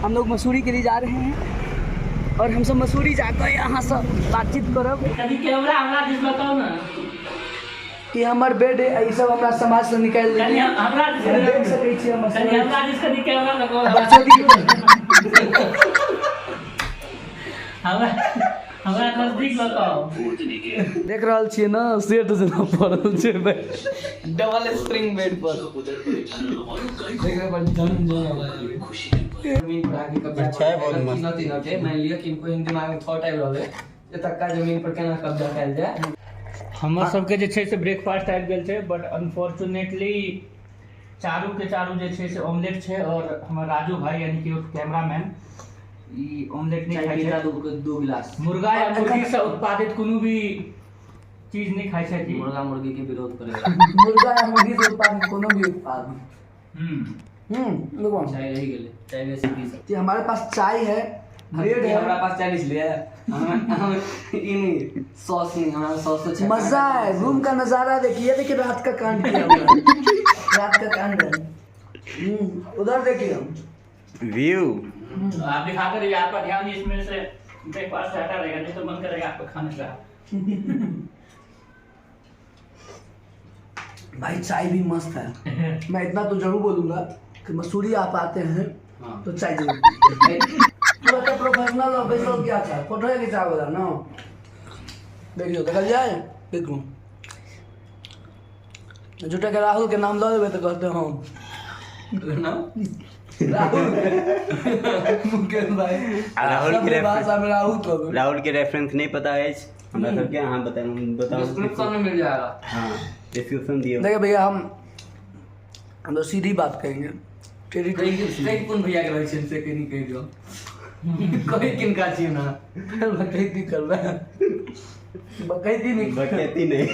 हम लोग मसूरी के लिए जा रहे हैं और हम सब मसूरी जाकर यहाँ से बातचीत करब। कभी कैमरा हमरा दिस बताओ ना। ई हमर बेड है, ई सब हमरा समाज से निकालि कनी देलकै। हमरा दिस, देख सकै छी हम। कनी हमरा दिस कनी कैमरा लगाओ। बकचोदी। हमरा हमरा नजदीक लगाओ। देख रहल छियै ने, सेठ जेना पड़ल छै। डबल स्प्रिंग बेड पर जमीन पर आके कब्जा छै बहुत मस्त। तीनों तीनों के मान लिअ किनको एहन दिमाग में थॉट आबि रहल है, एतक्का जमीन पर केना कब्जा कयल जाय। हमर सबके जे छै से ब्रेकफास्ट आबि गेल छै, बट अनफॉर्चुनेटली चारू के चारू जे छै से ऑमलेट छै और हमर राजू भाई, यानी कि कैमरामैन, ई ऑमलेट नहि चाय खाइ पीता छै। दू दू गिलास। मुर्गा या मुर्गी से उत्पादित कोनो भी चीज नहि खाइ छै। मुर्गा मुर्गी के विरोध करेगा। मुर्गा या मुर्गी से उत्पादित कोनो भी उत्पाद। देखो। चाय रहि गेलै, चाय बेसी पी सकते। कि हमारे पास चाय है, ब्रेड है। हमरा पास चाय नहीं है। हम ई नहीं, सॉस नहीं, हमरा सॉस तो छै। मजा है। रूम का नजारा देखिए, देखिए, रात का कांड किया हुआ है। रात का कांड है। उधर देखिए। व्यू। आप दिखा कर, आपका ध्यान इसमें से ब्रेकफास्ट से हटा रहेगा, नहीं तो मन करेगा आपको खाने का। भाई, चाय भी मस्त है। मैं इतना तो जरूर बोलूंगा कि मसूरी आप आते हैं तो चाय जरूर पीजिए। पूरा तो प्रोफेशनल ऑफिसर क्या था, फोटो खिंचावे वाला ना। देखियो, देखल जाए, देखो, झूठे के राहुल के नाम लऽ लेबै तऽ कहते हम ना। राहुल, मुकेश भाई। राहुल के सबके रेफरेंस। भाषा में राहुल कहबै। राहुल के रेफरेंस नहीं पता अछि हमरा सबके, अहाँ बताउ, बताउ। डिस्क्रिप्शन में मिल जाएगा। हाँ, डिस्क्रिप्शन दियौ। देखिए भैया, हम तो सीधी बात कहेंगे, टेढ़ी कहीं टेढ़ी। कहीं कोन भैया के रहै छै से कहीं कहि दियौ, कहीं किनका छियै ना। बकैती करबै, बकैती नहीं। बकैती नहीं।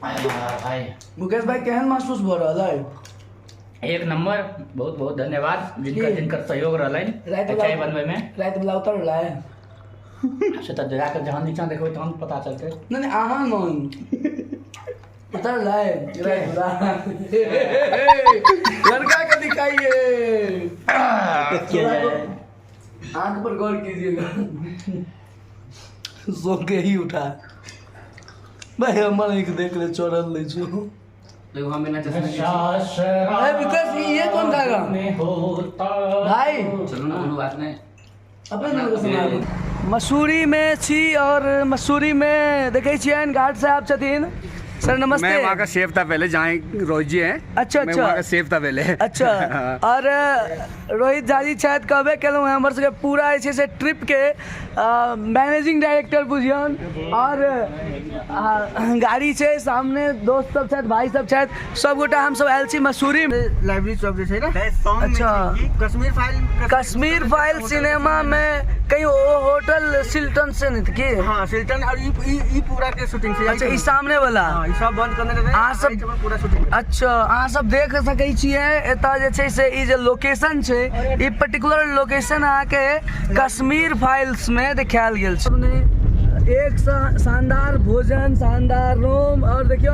भाई। मुकेश भाई, केहन महसूस भऽ रहल है? एक नंबर। बहुत बहुत धन्यवाद जिनकर की? जिनकर सहयोग रहलनि राति चाय वाला- बनबै में। राति वाला उतर रहा है? से तऽ जाकर जहाँ नीचा देखबै तहन पता चलतै। नहीं नहीं, अहाँ नहीं उतर रहा है राति वाला। लड़का के दिखाइए। किया जाए। आंख पर गौर कीजिएगा, सो के ही उठा। भाई, हमर आँख देख ले, चढ़ल नहीं छो। देखो, हम बिना चश्मे के छी। अरे विकास, ये कौन खाएगा? में होता। भाई। चलू ना, कोनो बात नहीं। अपने दिल को सुना। मसूरी में छी और मसूरी में देखै छियनि, गार्ड साहब छथिन। सर, नमस्ते। मैं वहाँ का सेफ था पहले, जहाँ रोहित जी हैं। मैं वहाँ का सेफ था पहले। और रोहित झा जी छथि, कहबे केलहुँ हँ, हमर सबके पूरा जे छै से ट्रिप के मैनेजिंग डायरेक्टर बुझियौन। और गाड़ी छै सामने, दोस्त सब छथि, भाई सब छथि, सबगोटा हमसब आयल छी मसूरी। लाइब्रेरी चौक जे छै ने। Kashmir file. Kashmir file cinema में कहीं ओ होटल सिल्टन से नहीं की? हाँ, सिल्टन और ई ई ई पूरा के शूटिंग से। अच्छा, ई सामने वाला? हाँ, ई सब बंद करने रहे। अहाँ सब- पूरा शूटिंग। अच्छा, अहाँ सब देख सकै छियै, एतऽ जे छै से ई जे लोकेशन छै, ई पर्टिकुलर लोकेशन अहाँके कश्मीर फाइल्स में देखायल गेल छै। एक शानदार भोजन, शानदार रूम और देखियौ,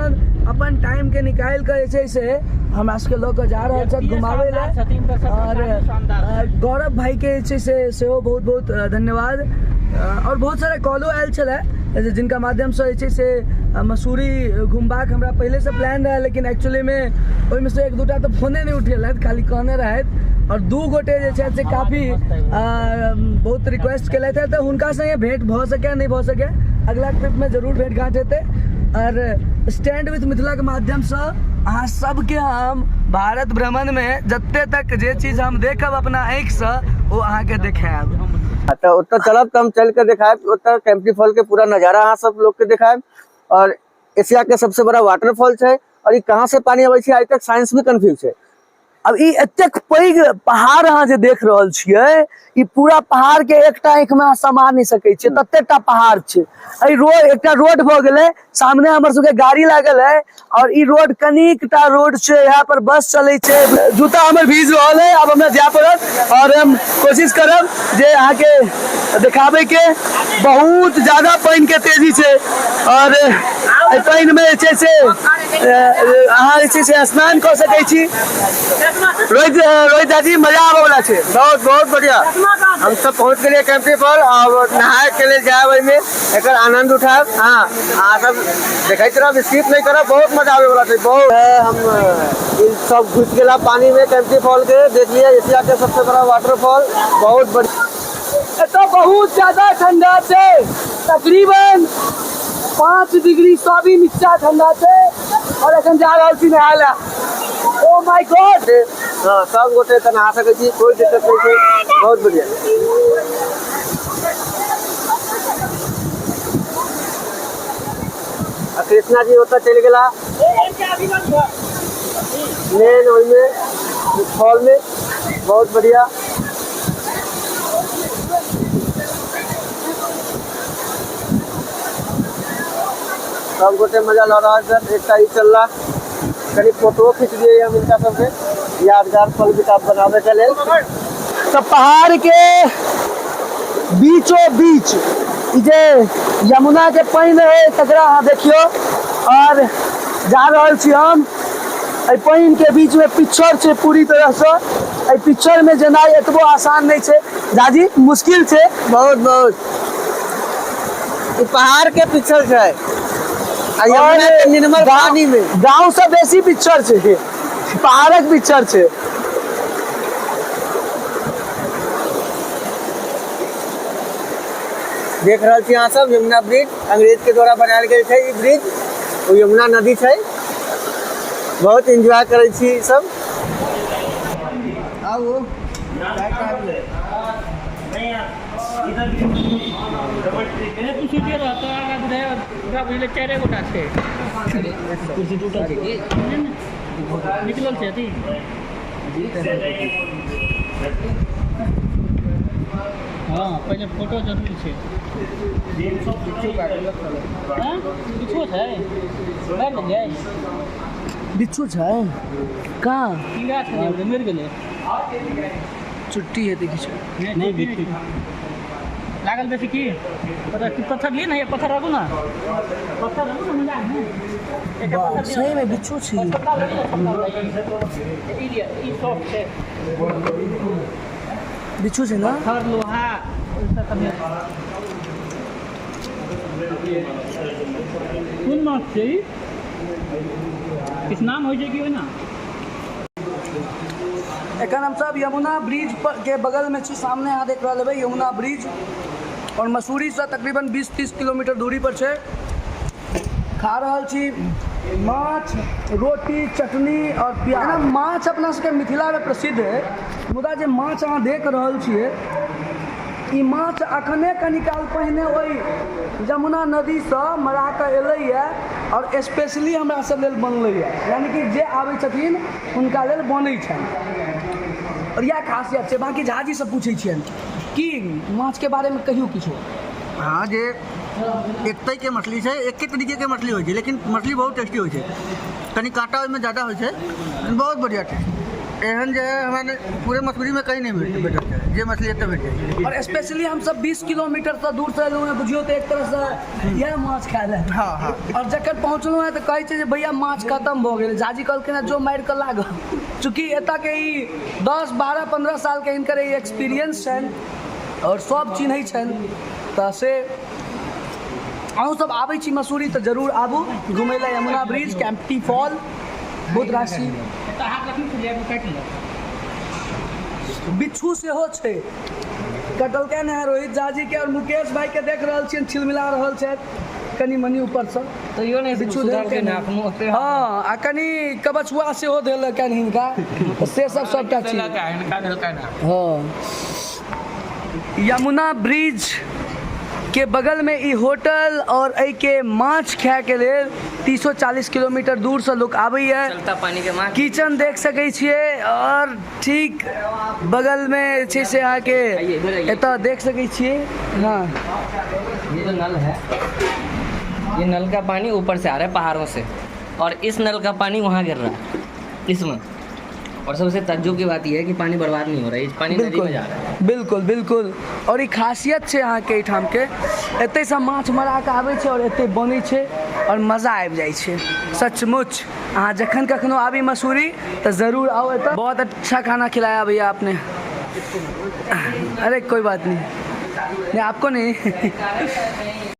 अपन टाइम के निकालि कऽ जे छै से हमरा सबके लऽ कऽ जा रहल छथि घुमाबै लए। छथिन तऽ सब और शानदार। गौरव भाई के जे छै से सेहो बहुत बहुत धन्यवाद। और बहुत सारा कॉलो आयल छलै, जे जिनका माध्यमसँ जे छै से मसूरी घुमबाक हमरा पहिलेसँ प्लान रहै, लेकिन एक्चुअलीमे ओहिमे से एक दूटा तऽ फोने नहि उठेलथि, खाली कहने रहथि और दू गोटे जे छै से काफी बहुत रिक्वेस्ट केलथि तऽ हुनका संगे भेंट भऽ सकै, नहि भऽ सकै, अगला ट्रिपमे जरूर भेंट घाट हेतै। और स्टैंड विथ मिथिलाके माध्यमसँ अहाँ सबके हम भारत भ्रमणमे जते तक जे चीज हम देखब अपना आँखिसँ, ओ अहाँके देखायब। तऽ ओतऽ चलब तऽ हम चल के देखायब। ओतऽ केम्प्टी फॉल के पूरा नजारा अहाँ सब लोग के देखायब। और एशिया के सबसे बड़ा वाटरफॉल छै और ई कहाँ से पानी अबै छै, आइ तक साइंस भी कंफ्यूज छै। अब ई एतेक पैघ पहाड़ अहाँ जे देख रहल छियै, ई पूरा पहाड़ के एकटा आँखि में अहाँ समा नहि सकै छियै, ततेक टा पहाड़ छै। एहि रोड, एकटा रोड भऽ गेलै, सामने हमर सबके गाड़ी लागल है और ई रोड कनिक टा रोड छै, यहाँ पर बस चलै छै। जूता हमर भीज रहल है, आब हमरा जाय पड़त और हम कोशिश करब जे अहाँके देखाबै के। बहुत ज्यादा पानि के तेजी छै और एहि पानि में जे छै से अहाँ जे छै से स्नान कऽ सकै छी। रोहित, रोहित जी, मजा आबै वाला छै। बहुत बहुत बढ़िया। हम सब पहुँच गेलियै कैंपटी फॉल। और नहाय के लेल जायब, ओहिमे एकर आनंद उठायब। हाँ, अहाँ सब देखैत रहब, स्किप नहीं करब। बहुत मजा आबै वाला छै, बहुत। हम ई सब घुस गेला पानी में। कैंपटी फॉल के देख लिया, एशिया के सबसे बड़ा वाटरफॉल, बहुत बढ़िया। एतऽ बहुत ज्यादा ठंडा छै, तकरीबन 5 डिग्री सँ भी नीचा ठंडा छै और एखन जा रहल छी नहाय लए। ओ my God! हाँ, सब गोटे एतऽ नहा सकै छी, कोई दिक्कत नहीं छै। बहुत बढ़िया। आ कृष्णा जी ओतऽ चलि गेला मेन ओहिमे फॉल में। बहुत बढ़िया। सब गोटे मजा लऽ रहल छथि। एकटा ई चलला, कनि फोटो खींच दिए हम हिनका सबके, यादगार पल किताब बनाबे के लेल। तऽ पहाड़ के बीचो बीच ई जे यमुना के पानि है, तकरा अहाँ देखियौ। और जा रहल छी हम एहि पानि के बीच में। पिछड़ छै पूरी तरहसँ। एहि पिछड़ में जेनाइ एतबो आसान नहि छै झाजी, मुश्किल छै। बहुत बहुत। ई पहाड़ के पिछड़ छै आ यमुना के निर्मल पानी में। गाँव से बेसी पिछड़ छै, पहाड़क पिछड़ छै। देख रहल छी अहाँ सब यमुना ब्रिज। अंग्रेज के द्वारा बनायल गेल छै ई ब्रिज। ओ यमुना नदी छै। बहुत एंजॉय करै छी ई सब। आउ। तू सीटे रहता ओकरा बुझले चारि गोटा छै। कुर्सी टूटल छै, निकलल छै अथी। हँ, पहिले फोटो जरूरी छै। हँ, किछो छै, मारि देलियै। बिच्छू छै कहाँ? कीड़ा छै, मरि गेलै। चुट्टी हेतै किछु। नहि, बिच्छू लागल बेसी की पत्थर। पत्थर लिए ने, पत्थर राखू ने, पत्थर राखू ने, मजा ने एकटा पत्थर दिअ। सही में बिच्छू छी। छोटका लऽ लिअ, छोटका लऽ लिअ। ई लिअ, ई सॉफ्ट छै। बिच्छू छै ने? पत्थर, लोहा, ओहिसँ कनि। कोन माछ छै ई? किछु नाम होइ छै कि ओहिना? एखन हमसब यमुना ब्रिज पर के बगलमे छी। सामने अहाँ देख रहल हेबै यमुना ब्रिज और मसूरीसँ तकरीबन 20-30 किलोमीटर दूरी पर छै। खा रहल छी माछ, रोटी, चटनी और प्याज। माछ अपना सबके मिथिलामे प्रसिद्ध है, मुदा जे माछ अहाँ देख रहल छियै, ई माछ अखने कनी काल पहिने ओहि यमुना नदीसँ मरा कऽ एलैए और स्पेशली हमरा सब लेल बनलैए, यानी कि जे आबै छथिन हुनका लेल बनै छनि और इएह खासियत छै। बाँकी झाजीसँ पूछै छियनि कि माछके बारेमे कहियौ किछो। हाँ, जे एतै के मछली छै, एके तरीके के मछली होइ छै, लेकिन मछली बहुत टेस्टी होइ छै। कनि काँटा ओहिमे ज्यादा होइ छै, लेकिन बहुत बढ़िया टेस्ट। एहन जे है हमरा ने पूरे मसूरीमे कहीं नहि भेटल छै, जे मछली एतऽ भेट जाइ छै। और स्पेशली हमसब 20 किलोमीटरसँ दूरसँ एलहुँ हेँ, बुझियौ तऽ एक तरहसँ इएह माछ खाय लए। हाँ हाँ और जखन पहुँचलहुँ हेँ तऽ कहै छै जे भैया, माछ खतम भऽ गेल। झाजी कहलखिन हेँ जो मारि कऽ लागल। चूँकि एतऽके ई 10, 12, 15 सालके हिनकर ई एक्सपीरियंस छनि और सब चिन्है छनि। तऽ से अहूँ सब आबै छी मसूरी तऽ जरूर आबू घुमै लए यमुना ब्रिज, कैम्पटी फॉल, बहुत रास चीज। तऽ हाथ रखने छलियै, काटि लेलक। बिच्छू सेहो छै, कटलकै ने रोहित झा जी के। और मुकेश भाई के देख रहल छियनि, छिलमिला रहल छथि कनि मनि ऊपरसँ। तैयो नहि बिच्छू सुधरतै। धेलकै ने एखनो ओते। हँ, आ कनि कबछुआ सेहो धेलकनि हिनका, तऽ से सब सबटा चीज। हिनका देलकै ना। हँ, यमुना ब्रिज के बगलमे ई होटल और एहिके माछ खायके लेल 340 किलोमीटर दूरसँ लोक आबैए। चलता पानी के माछ। किचन देख सकै छियै और ठीक बगलमे जे छै से अहाँके आइए, इधर आइए। एतऽ देख सकै छियै। हँ। ये जो नल है, ये नल का पानी ऊपर से आ रहा है पहाड़ों से और इस नल का पानी वहाँ गिर रहा है इसमें। और सबसे तज्जुब की बात यह है कि पानी बर्बाद नहीं हो रहा है, ये पानी नदी बिल्कुल में जा रहा है। बिल्कुल बिल्कुल। और ई खासियत छै अहाँके एहिठामके। एतहिसँ माछ मरा कऽ आबै छै और एतहि बनै छै और मजा आबि जाइ छै सचमुच। अहाँ जखन कखनो आबी मसूरी तऽ जरूर आउ एतऽ। बहुत अच्छा खाना खिलाया भैया आपने। अरे कोई बात नहीं, नहीं आपको नहीं।